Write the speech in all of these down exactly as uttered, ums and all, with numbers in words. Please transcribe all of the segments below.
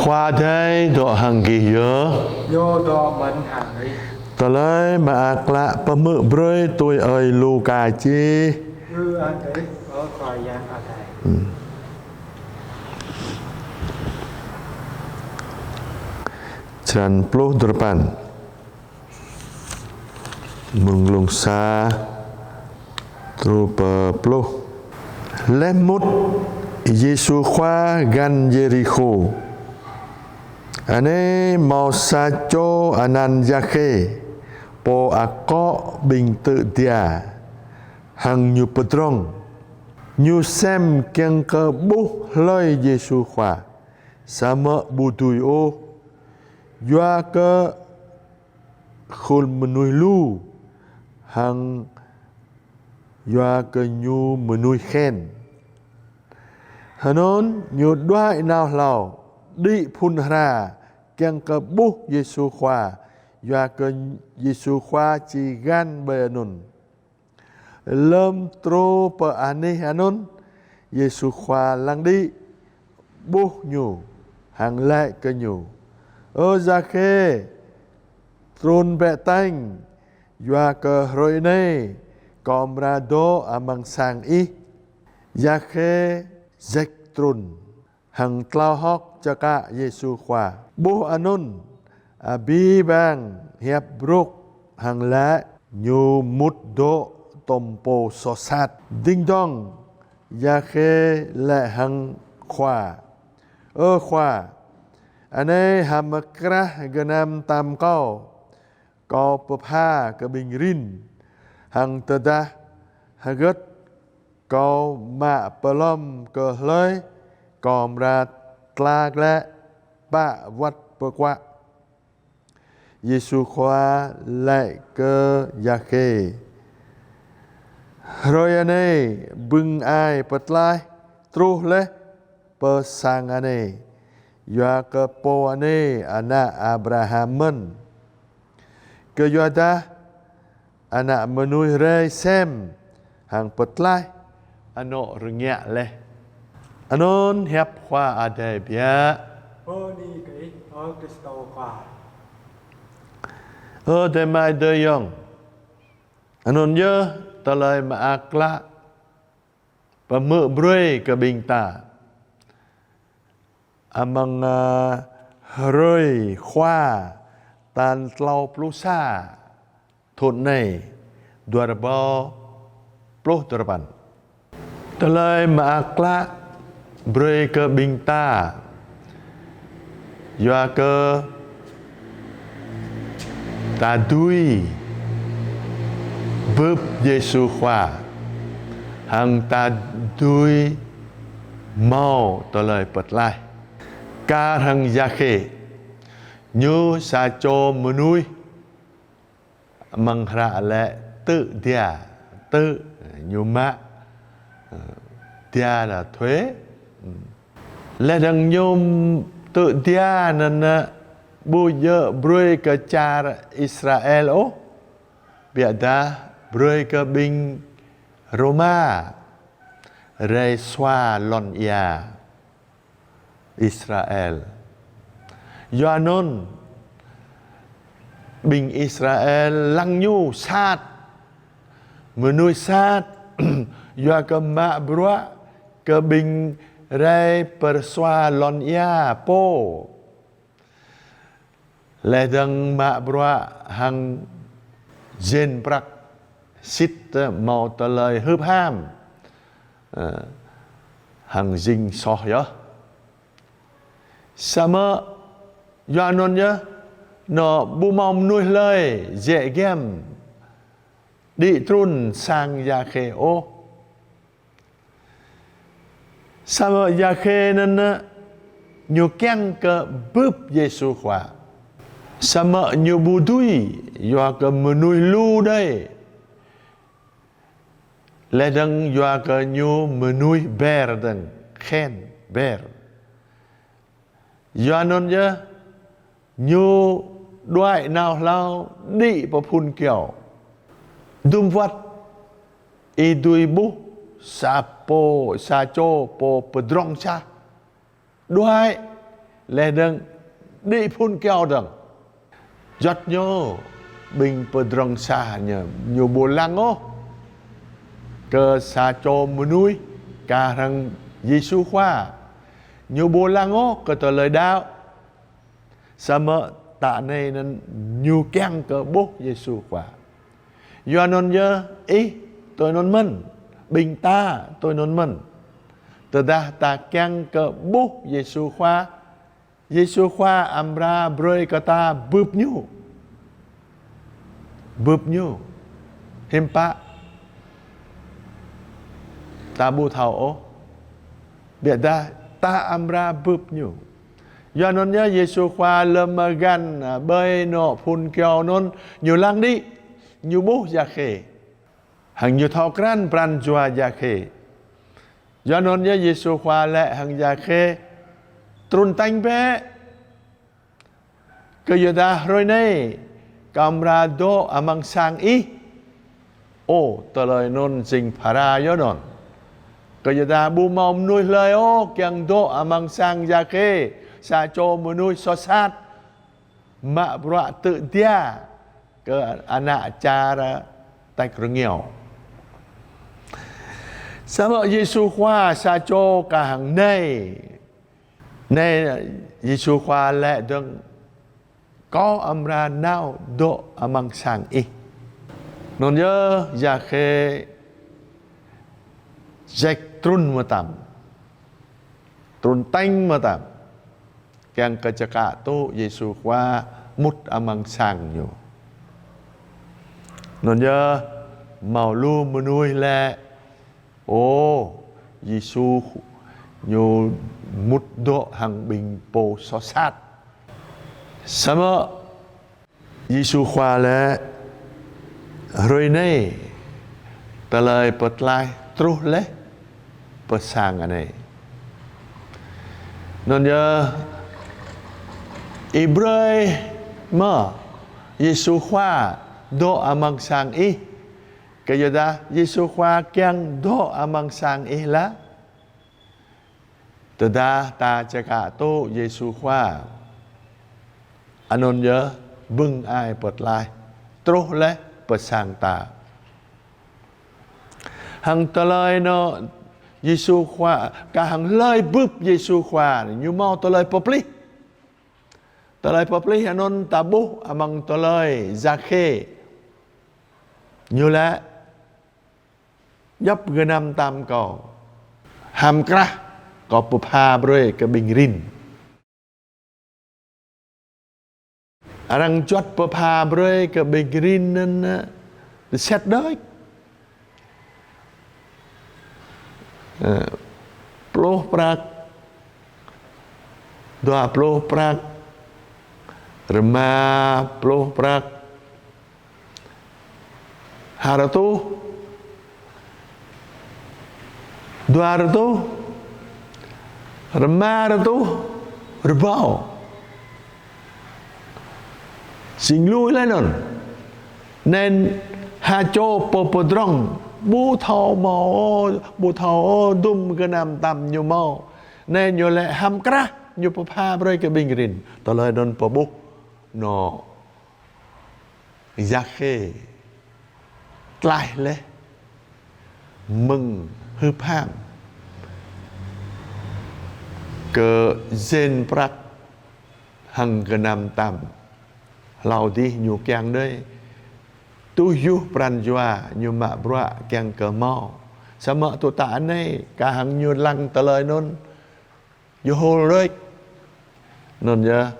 Khua Adai dŏ hăng gih yơh. Ñu dŏ mơ̆n hăng ih. Tơlơi Mơak Klă pơhmư̆ brơi tui ơi Luka čih. Ư-ang kơ ih, ơ Khua Yang Adai. Črăn pluh duapăn. Mơ̆ng glông sa truh pơ pluh. Laih mŭt, Yêsu Khua găn Yêrikhô. Anai hmâo sa čô anăn Zakhê, pô akŏ ƀing tŭ jia, hăng ñu pơdrŏng. Ñu sem kiăng kơ ƀuh hlơi Yêsu Khua, samơ̆ ƀu dưi ôh, yua kơ khul mơnuih lu, hăng yua kơ ñu mơnuih khen. Hơnŭn ñu đuaĭ nao hlâo, đĭ phŭn hra, kiăng kơ ƀuh Yêsu Khua, yua kơ Yêsu Khua či găn ƀơi anŭn. Lơm truh pơ anih anŭn, Yêsu Khua lăng đĭ, ƀuh ñu, hăng laĭ kơ ñu: Ơ Zakhê, trŭn bĕ tañ, yua kơ hrơi anai, kâo amra dŏ amăng sang ih. Zakhê jĕ trŭn, hăng tlao hơ̆k čơkă Yêsu Khua. Ƀuh anŭn, abih bang hiăp brŭk hăng laĭ: Ñu mŭt dŏ tŏm pô soh sat. Dĭng dŏng, Zakhê laĭ hăng Khua: Ơ Khua, anai hmâo krah gơnam tam kâo. Kâo pơpha kơ ƀing rin, hăng tơdah hơgĕt kâo mă pơlŏm kơ hlơi, kâo amra tla glaĭ pă wơ̆t pơkuă. Yêsu Khua laĭ kơ Zakhê: Hrơi anai bưng ai pơtlaih truh laih pơ sang anai, yua kơ pô anai ană Abraham mơ̆n. Kơ yua dah Ană Mơnuih rai sem hăng pơtlaih anŏ rơngiă laih. Anŭn hiăp Khua Adai biă. Bơni kơ Ih, ơ Kristô Khua. Ơ adơi amai ayŏng, anŭn yơh Tơlơi Mơak Klă pơhmư̆ brơi kơ ƀing ta amăng, ơ, hrơi Khua tal klâo pluh sa thŭn anai, dua rơbâo pluh duapăn. Tơlơi Mơak Klă brơi kơ ƀing ta, yua kơ ta dưi bưp Yêsu Khua, hăng ta dưi hmâo tơlơi pơtlaih. Kar hăng Zakhê, ñu sa čô mơnuih amăng hră laĭ tŭ jia, tŭ, ñu mă, ơ, jia là thuế. Laih dơ̆ng ñu tŭ jia anŭn, ơ, ƀu djơ̆ brơi kơ čar Israel ôh, biă dah brơi kơ ƀing Rôma rai sua lŏn ia Israel. Yua anŭn, ƀing Israel lăng ñu sat, mơnuih sat, yua kơ mă bruă kơ ƀing rai pơsua lŏn ia pô. Laih dơ̆ng mă bruă hăng jên prăk, sĭt, ơ, hmâo tơlơi hưp ham, ơ, hăng jing soh yơh. Samơ̆ yua anŭn yơh, anŏ ƀu hmâo mơnuih hlơi jĕ giăm đĭ trŭn sang Zakhê ôh. Samơ̆ Zakhê anŭn, ơ, ñu kiăng kơ bưp Yêsu Khua. Samơ̆ ñu ƀu dưi, yua kơ mơnuih lu đơi. Laih dơ̆ng yua kơ ñu mơnuih ƀer dơ̆ng, khen ƀer. Yua anŭn yơh, ñu đuaĭ nao hlâo đĭ pơ phŭn kyâo. Dŭm wơ̆t, ih dưi ƀuh sa pô, sa čô pô pơdrŏng čah đuaĭ Laih dơ̆ng đĭ phŭn kơyâo dơ̆ng. Juăt ñu, ƀing pơdrŏng sah ñu, ñu ƀu lăng ôh kơ sa čô mơnuih kah hăng Yêsu Khua. Ñu ƀu lăng ôh kơ tơlơi đaŏ. Samơ̆ ta anai anŭn ñu kiăng kơ ƀuh Yêsu Khua. Yua anŭn yơh ih tui anŭn mơ̆n, ƀing ta tui anŭn mơ̆n. Tơdah ta kiăng kơ ƀuh Yêsu Khua, Yêsu Khua amra brơi kơ ta bưp ñu. Bưp ñu. Hiư̆m pă? Ta ƀu thâo ôh. Biă dah ta amra bưp ñu. Yua anŭn yơh Yêsu Khua lơm găn, a, ƀơi anŏ phŭn kơyâo anŭn ñu lăng đĭ, ñu ƀuh Zakhê. Hăng ñu thâo krăn pran jua Zakhê. Yua anŭn yơh Yêsu Khua laĭ hăng Zakhê: Trŭn tañ bĕ. Kơ yua dah hrơi anai kâo amra dŏ amăng sang ih. Ơ, tơlơi anŭn jing phara yơh anŭn. Kơ yua dah ƀu hmâo mơnuih hlơi ôh kiăng dŏ amăng sang Zakhê, sa čô mơnuih soh sat, mă bruă tŭ jia kơ ană čar tač rơngiao. Samơ̆ Yêsu Khua sa čô kah hăng anai. Anai Yêsu Khua laĭ dơ̆ng: Kâo amra nao dŏ amăng sang ih. Anŭn yơh Zakhê jĕ trŭn mơtam. Trŭn tañ mơtam. Kiăng kơ čơkă tŭ Yêsu Khua mŭt amăng sang ñu. Anŭn yơh hmâo lu mơnuih laĭ: Ơ, Yêsu ñu mŭt dŏ hăng ƀing pô soh sat. Samơ̆ Yêsu Khua laĭ: Hrơi anai tơlơi pơtlaih truh laih pơ sang anai. Anŭn yơh ih brơi mơ̆ Yêsu Khua dŏ amăng sang ih. Kơ yua dah Yêsu Khua kiăng dŏ amăng sang ih lah. Tơdah ta čơkă tŭ Yêsu Khua, anŭn yơh bưng ai pơtlaih truh laih pơ sang ta. Hăng tơlơi anŭn Yêsu Khua, kah hăng hlơi bưp Yêsu Khua, ñu hmâo tơlơi pơplih. Tơlơi pơplih anŭn ta ƀuh amăng tơlơi Zakhê. Ñu laĭ: Djŏp gơnam tam kâo, hăm krah kâo pơpha brơi kơ ƀing rin. Arăng juăt pơpha brơi kơ ƀing rin anŭn, ơ, tơsĕt đôč. Ơ, pluh prăk, dua pluh prăk, rơma pluh prăk, ha rơtuh, dua rơtuh, rơma rơtuh rơbâo. Jing lui laih anŭn. Anŭn ha čô pô pơdrŏng ƀu thâo hmâo, ƀu thâo dŭm gơnam tam ñu hmâo. Anŭn ñu laĭ hăm krah ñu pơpha brơi kơ ƀing rin. Tơlơi anŭn pơƀuh anŏ Zakhê tlaih laih mơ̆ng hưp ham kơ jên prăk hăng gơnam tam. Hlâo dih ñu kiăng đơi tuh yuh pran jua ñu mă bruă kiăng kơ hmâo. Samơ̆ tŭ ta anai kah hăng ñu lăng tơlơi anŭn. Ñu hơ̆l rơ̆k. Anŭn yơh.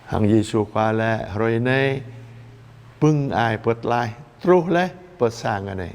Hăng Yêsu Khua laĭ hrơi anai bưng ai pơtlaih truh laih pơ sang anai.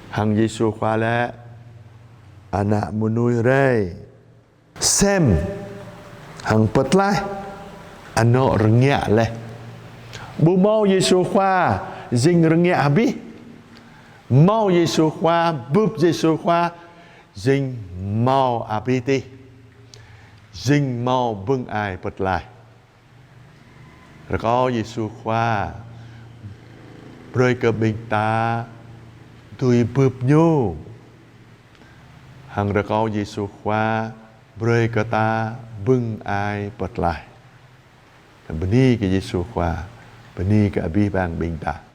Hăng Yêsu Khua laĭ: Ană mơnuih rai sem hăng pơtlaih anŏ rơngiă laih. Ƀu hmâo Yêsu Khua jing rơngiă abih. Hmâo Yêsu Khua, bưp Yêsu Khua, jing hmâo abih tih. Jing hmâo bưng ai pơtlaih. Rơkâo Yêsu Khua brơi kơ ƀing ta dưi bưp ñu. Hăng rơkâo Yêsu Khua brơi kơ ta bưng ai pơtlaih. Bơni kơ Yêsu Khua, bơni kơ abih bang ƀing ta.